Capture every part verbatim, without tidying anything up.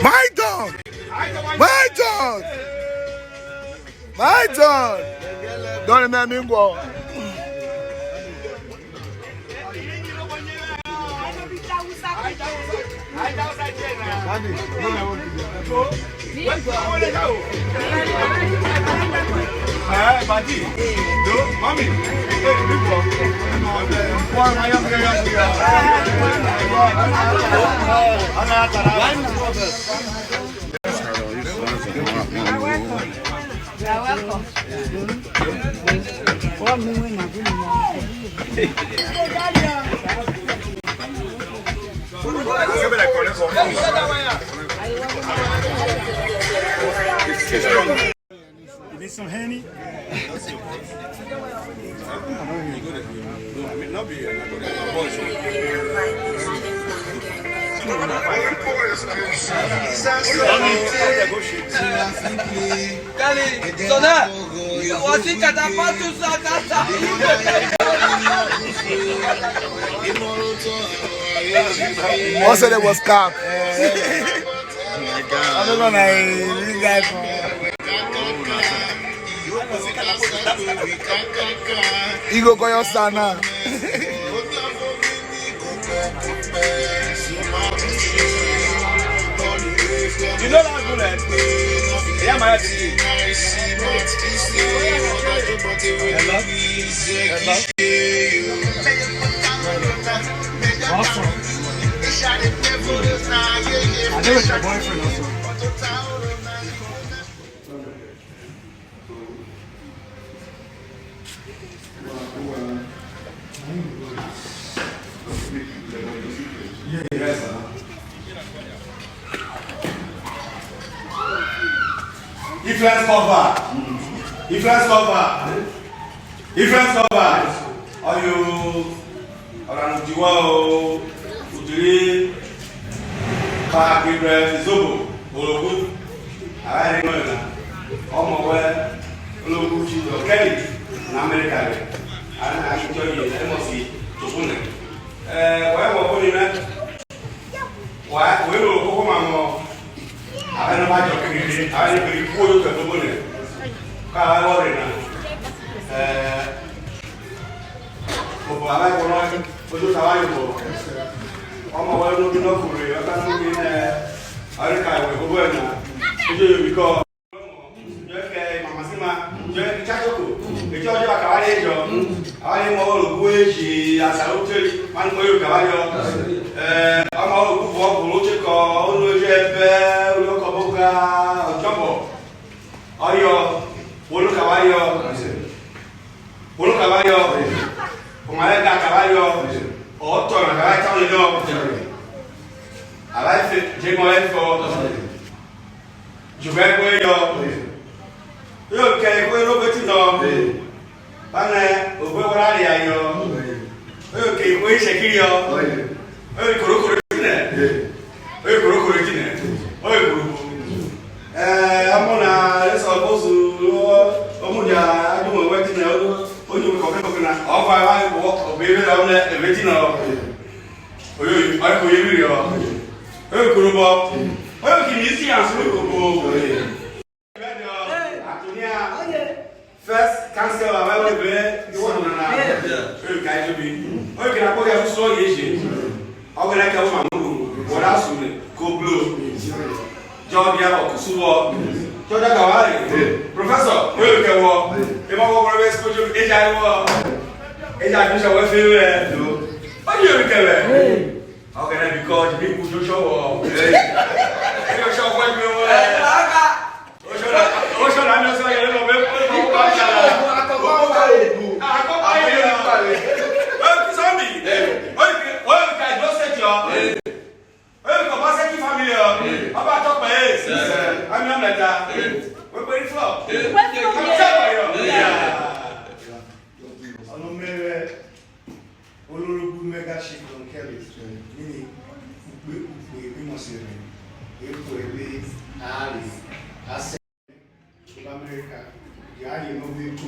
My turn! My turn! My turn! Don't remember me, go. You are welcome. You need some Henny? Kali, Sona, you was in Katapatu, Sakata. What's the name was cap? I don't know, na, this guy from Igo Koyo Sana. You know that bullet? Yeah, my. Hello? Hello? Awesome. I do with your boyfriend also. Influence cover. Influence cover. Influence cover. Ọye o, ọrani odiwọ o, udiri, pa Gabriel Izobo, Orogu, avwanre nọ na, ọmọ wẹ Orogu Chido Kelly, na America rẹ, a, a, itiọye, Amos Tobune. Eh, wẹ wọ koni mẹ, wa, we ro koko mamọ, avwanre nọ ma jọ kiri, avwanre kiri kuo yo kẹ Tobune, ka avwanre vwọ rhe na, eh, Obo a vwẹ ẹguọnọ, ojota wa yobọ. Ọmọ wẹn ro bi nọ kure, ọ ta nọ nẹ, ọ rhe ka wẹ obo ẹna. Ejobi kọ. Jọ kẹ mama si ma, jọ kẹ chachoko. Ejọ jọ ka wa ye jọ. Awa ye mọ ro gu eji, asa ro te, mani ko yo ka wa yọ. Eh, ọmọ ro gu vọ, vọ ro che kọ, ono je bẹ, ono kọ bo ga, ọjọbọ. Ọyọ, wo lo ka wa yọ. Wo lo ka wa yọ. Oma rẹ ga ka wa yọ. Ọtọ na ka wa ta ọyọ. A wa fe, je mọ ẹfọ. Juvẹ ẹgbẹ yọ. Yo kẹ ihwo ro be tinọ. Banẹ, obo ẹwọ ra ria yọ. Oyo ke ihwo ishekiri yọ. Oyo korokoro etinẹ. Oyo korokoro etinẹ. Oyo korokoro. Eh, ọmọ na, eso bosu, o, omudia, adumọ wẹ etinẹ, o, o nyo kọkẹ kọkẹ na. Ọfa wa, o, o, be be da, o, ne, ebe etinẹ, o. Oyo, oyo ko ye riri, o. Oyo korobọ. Oyo ki mi si asu ko bo. First council, avwanre vwẹ iwọ nana, oyo ka ejobi. Oyo kena kpo ya usuo ye je. Ọghẹnẹ kẹ oma mu, wọ da sune, ko bro. Jọ dia ọkusu vwọ. Jọ dia ka wa re. Professor, oyo kẹ wọ. Ema wọ wọ rẹ school jo, eja wọ. Eja bi sọ wẹ fe wẹ. Oyo kẹ wẹ. Ọghẹnẹ because mi ku Joshua wọ. Joshua wọ mi wọ. Oṣọna, oṣọna mi ọsọ yẹrẹ lọ bẹ. Akọkọ yẹrẹ. Oye ki sọmi. Oye ki, oye ki a jọ sẹti ọ. Oye ki ọba sẹti family ọ. Ọba tọpẹ e. Ami ọmẹta. Wẹpẹ ifọ. Wẹpẹ ifọ. Ọmọ mẹrẹ. Olorogun mega shifron kẹre nini ukpe ukpe ri mọse rhe eku ẹbe a re a sẹ America, ya aye no vwo eko.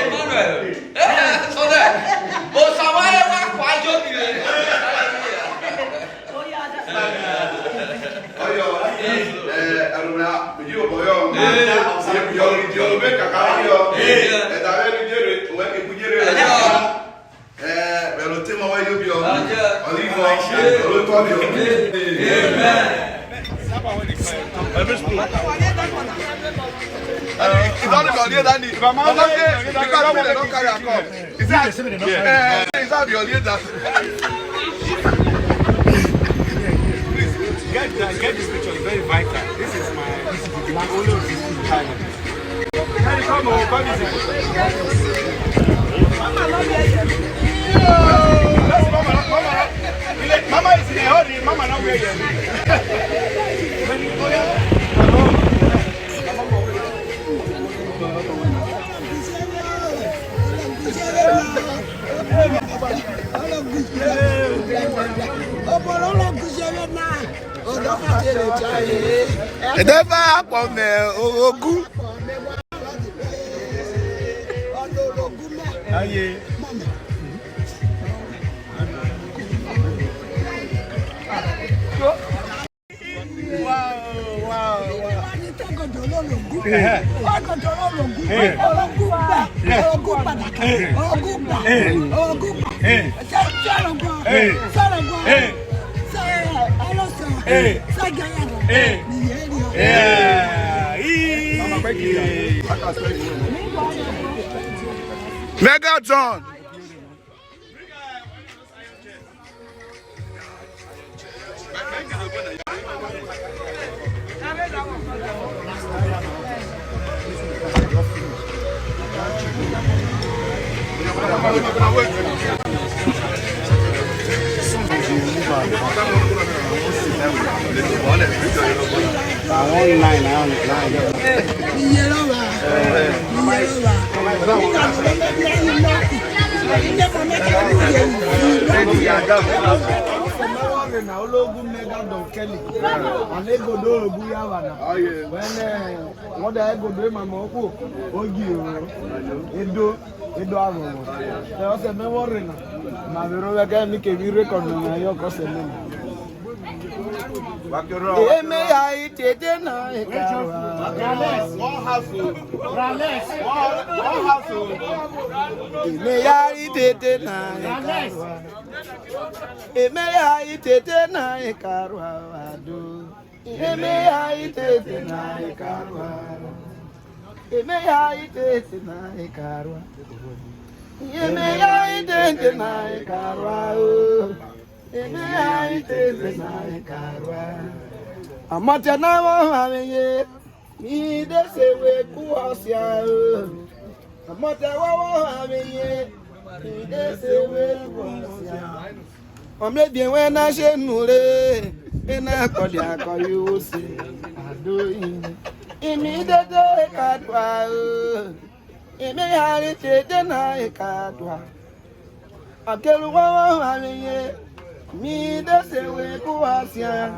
Emmanuel. Eh, so that. Osawa ye wa kwa jo mi re. Ọyọ, eh, ẹro na, mi ji obọ yọ. Eh. Ye bi yọ, mi ji ọlo be kakara yọ. Eh. Ẹda rẹ mi jere, owẹ ke ku jere. Eh. Eh, vwẹ ro te emọ wẹn ejobi ọ. Ọrivọ, ọrotọ ni ọ. Amen. Ìdánù mi ò ní ẹ̀dá ni. Mama, nígbà tí mi lè lọ kárí àkọ́. Is that, eh, is that your leader? Get that, get this picture, it's very vital. This is my, my only child. Daddy, come on, come easy. Yes, mama, mama, mama is in a hurry. Mama, now we're here. Ẹdẹ va akpọ mẹ orogu. Aye. Wow, wow, wow. Ẹhẹ. Ẹhẹ. Ẹhẹ. Ẹhẹ. Ẹhẹ. Megatron. Àwọn online, àwọn online. Ológun mega don kelly. Ane godo ogun ya vana. Wene, wọ́n da ẹgọdọ emamọ ọkọ ogi o. Edo, edo avọvọ. Ẹ, ọsẹ mẹ wọ rhe na. Ma vero vẹ kẹ mi ke mi record na yọ kọ ọsẹ mẹ. Eme ya itete na eka. Eme ya itete na eka. Eme ya itete na eka rua ado. Eme ya itete na eka rua. Eme ya itete na eka rua. Eme ya itete na eka rua o. Eme ya itete na eka rua. Ọmọtẹ na vwọ vwẹ ame ye, mi de se we ku ọsia o. Ọmọtẹ wọ vwọ vwẹ ame ye, mi de se we ku ọsia. Ọmrẹdie wẹn na she nure, ena kọdia kọye wo se ado imi. Imi dede ka dua o, imi yare te de na e ka dua. Akelu wọ vwọ vwẹ ame ye, mi de se we ku wa sia.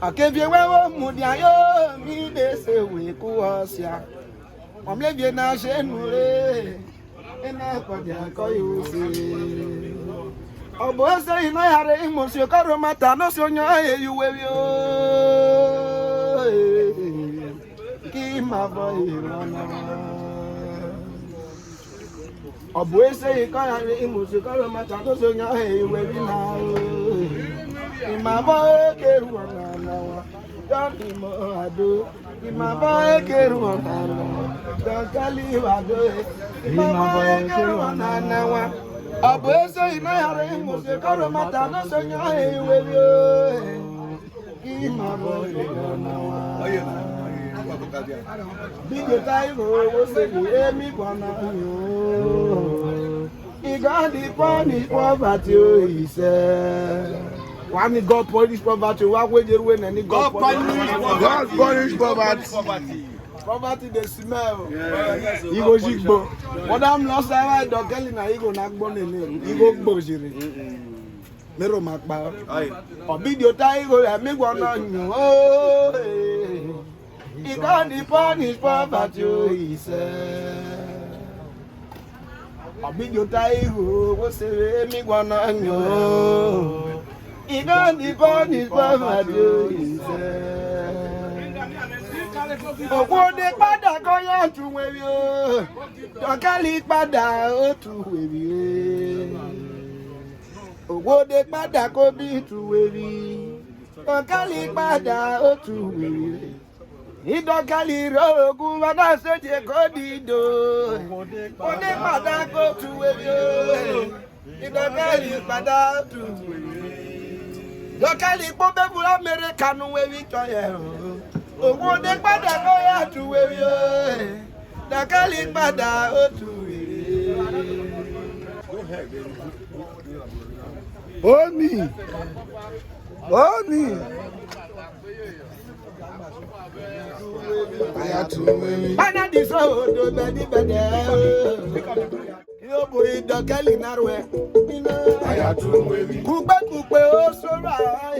Akevie wẹ wo mudia yo, mi de se we ku wa sia. Ọmrẹdie na she nure, ena kọdia kọye wo se. Ọbo ese ino yare imosi okaro mata no se onyo eyu we vio. Ki ma vọ ero na. Ọbo ese iko yare imosi okaro mata no se onyo eyu we vi na. Ima vọ eke ruo na na wa. Dani mo ado. Ima vọ eke ruo na na. Dankali wa do. Ima vọ eke ruo na na wa. Ọbo eso ina yare imosi karo mata no so nya he we rio. Ima vọ eke ruo na wa. Bidio ta igho wo se ni emi guọnọ yo. He God dey punish poverty o, he said. Wa ni God punish poverty, wa hwe je ruwe nẹ ni God punish poverty. God punish poverty. Poverty dey smell. Igho ji gbo. Wọ da mrẹ ọsẹ wa dọkẹli na, igho na gbo nene. Igho gbo jiri. Me rhoma kpa. Aye. Ọbidio ta igho rẹ mi guọnọ nyo. He God dey punish poverty o, he said. Ọbidio ta igho wo se re mi guọnọ nyo. He God dey punish poverty o, he said. Ohwo de kpada kọye ọtu wẹvio. Dọkẹli kpada otu wẹvio. Ohwo de kpada ko bi tu weri, dọkẹli kpada otu weri. Idọkẹli ro ogun wa na se je ko di do. Ohwo de kpada ko tu weri o. Idọkẹli kpada otu weri. Dọkẹli kpo bebura mere kanu weri tọyẹ o. Ohwo de kpada ko ya tu weri o. Dọkẹli kpada otu weri. Oni. Oni. Aya tu weri. Bana di so do bẹdi bẹdẹ. Yo bo idọkẹli na ruẹ. Aya tu weri. Kugbe kugbe o so ra e.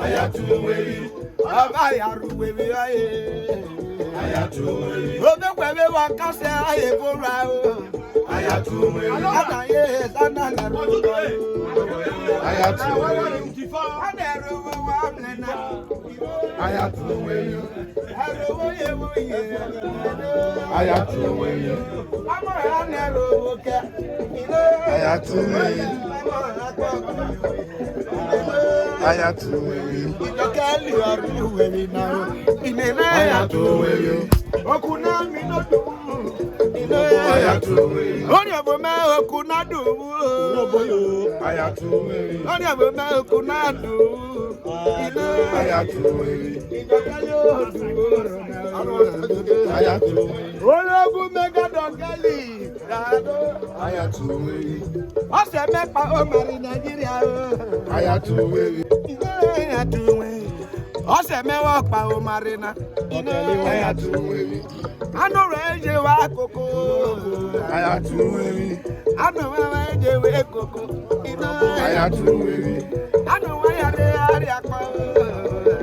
Aya tu weri. Ọba ya ru weri aye. Aya tu weri. Obe wẹvẹ wa kasẹ aye vwo ra o. Aya tu weri. Ana ye sana na ro. Aya tu weri. Ana ro wa mle na. Aya tu weri. Aro wo ye wo ye. Aya tu weri. Ama ya na ro wo ke. Aya tu weri. Aya tu weri. Idọkẹli ọrẹ uwevwi na o. Ine na aya tu weri. Oku na mi no du. Ine aya tu weri. Oniọvo mẹ oku na du. Aya tu weri. Oniọvo mẹ oku na du. Ine aya tu weri. Idọkẹli ọrẹ uwevwi na o. Aya tu weri. Ológun mẹga dọkẹli. Aya tu weri. Ọsẹ mẹ kpa oma ri Nigeria o. Aya tu weri. Aya tu weri. Ọsẹ mẹ wọ kpa oma ri na. Aya tu weri. Ano rẹ eje wa koko. Aya tu weri. Ano wa wa eje we koko. Aya tu weri. Ano wa ya re ari akpa o.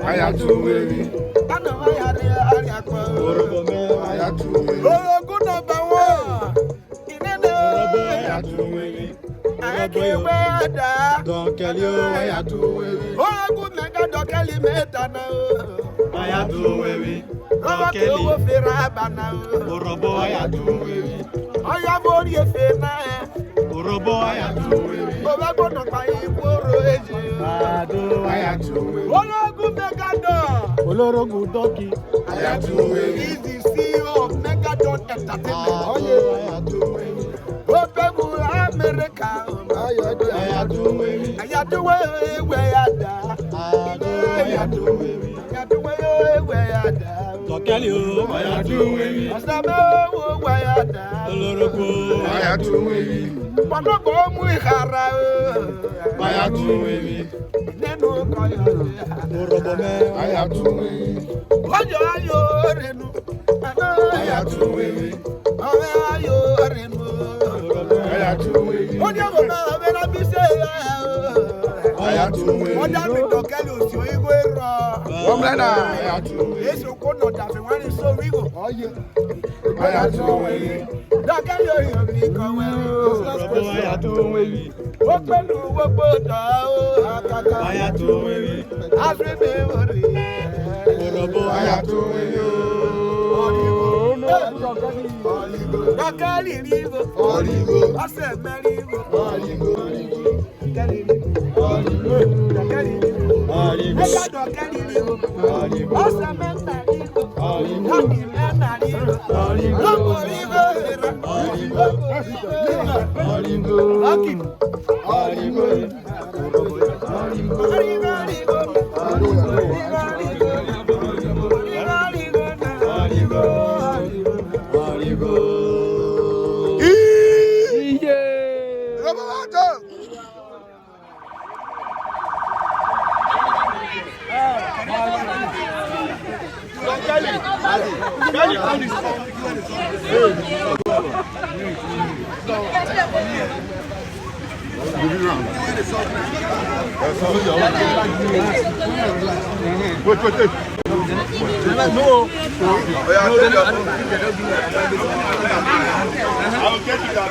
Aya tu weri. Ano wa ya re ari akpa o. Aya tu weri. Orogun number one. Inene o. Aya tu weri. Aye ke we ada. Dọkẹli o. Aya tu weri. Orogun mẹga dọkẹli mẹta na o. Aya tu weri. Dọkẹli. Owó fẹ́ràn abana o. Orobo aya tu weri. Ọya vori efe na ẹ. Orobo aya tu weri. Owó gbọdọ̀ pa ìgboro èjì. Ado aya tu weri. Ológun mẹga dọ̀. Olórogun dọ́kì. Aya tu weri. He's the C E O of Megadon Entertainment. Ado aya tu weri. Opebu America. Aya tu weri. Aya tu weri, we ada. Ado aya tu weri. Aya tu weri, we ada. Dọkẹli o. Aya tu weri. Ọsẹ mẹ o, we ada. Olorogo. Aya tu weri. Kpọnọkpọ mu ihara o. Aya tu weri. Nenu kọyọ. Orobo mẹ. Aya tu weri. Ọjọ ayo renu. Aya tu weri. Ọvẹ ayo renu. Aya tu weri. Ọjọ ayo na ọvẹ na bi se ya. Aya tu weri. Ọjọ mi dọkẹli osi oyigo erọ. Wọ́n mẹ́rin náà. Aya tu weri. Èso kó nọ dàbí wọn ní sọ wíwò. Ọyẹ. Aya tu weri. Dọkẹli oyo mi kọ wẹ o. Orobo aya tu weri. Wo pẹ̀lú wo gbọ́dọ̀ o. Akaka. Aya tu weri. Aswe me wori. Orobo aya tu weri o. Dọkẹli rivo. Ọsẹ mẹrin rivo. Dọkẹli rivo. Dọkẹli rivo. Ẹja dọkẹli rivo. Ọsẹ mẹta rivo. Dọkẹli mẹta rivo. Lọkọ rivo. Lọkọ rivo. Wait, wait, wait. No. I will get you that.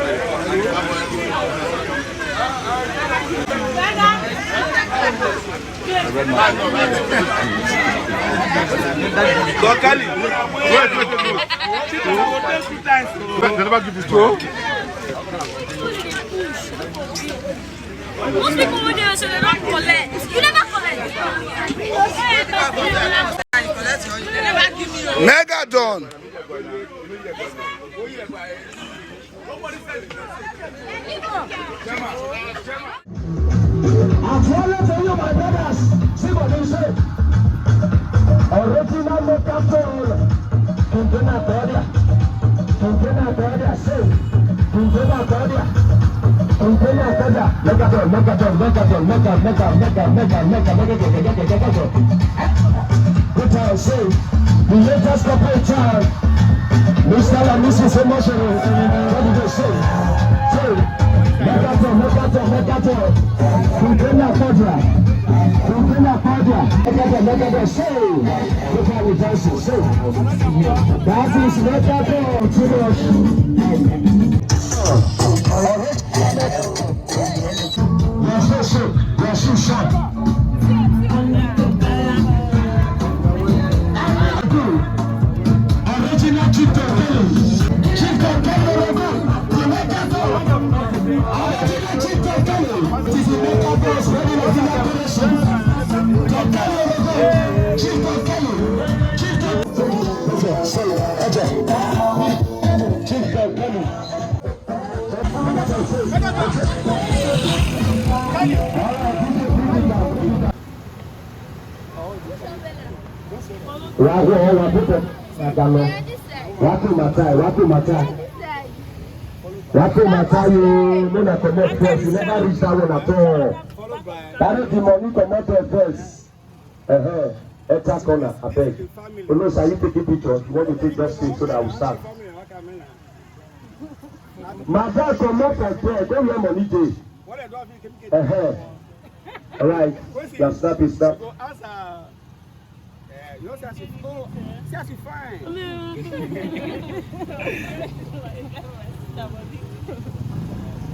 Don Kelly. Wait, wait, wait, wait. They never give it to you. Most people wey dey so they don't collect. You never collect. Megadon. Àfọlẹ́ for you, my brothers. See what they say. Original makeup tool. Kìkì náà kọ́ ọ́dà. Kìkì náà kọ́ ọ́dà. Say. Kìkì náà kọ́ ọ́dà. Kìkì náà kọ́ ọ́dà. Makeup tool, makeup tool, makeup tool, makeup, makeup, makeup, makeup, makeup, makeup, makeup, makeup. Good time, say. The latest couple child. Mister and Missus Emotional. What did they say? Say, Mercator, Mercator, Mercator. Container Quadra. Container Quadra. Mercator, Mercator, say. Look how we dance it, say. That is Mercator, too much. Your shoe shake, your shoe shine. Original Chief Don Kelly. Chief Don Kelly, Orogo, the maker of original Chief Don Kelly. It is the maker of original creation. Don Kelly, Orogo, Chief Don Kelly. Chief Don Kelly. Chief Don Kelly. Wa wọ, wa bubọ na ga lọ. Wa tu mata, wa tu mata. Wa tu mata yo, no na connect first. You never reach that one at all. Carry the money comot there first. Uh-huh. Enter corner, abeg. Olosa, you take a picture. You want to take just thing so that we start. Madam, comot for there. Go where money dey. Uh-huh. All right. Now snap it, snap.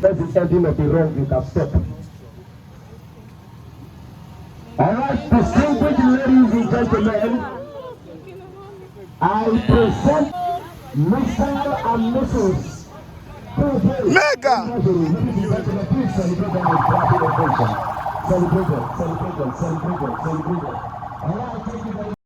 Let the ending of the wrong, you can stop. All right, distinguished ladies and gentlemen, I present Mister and Missus Mega. Ladies and gentlemen, please celebrate them with clapping attention. Celebrate them, celebrate them, celebrate them, celebrate them. All right, thank you very much.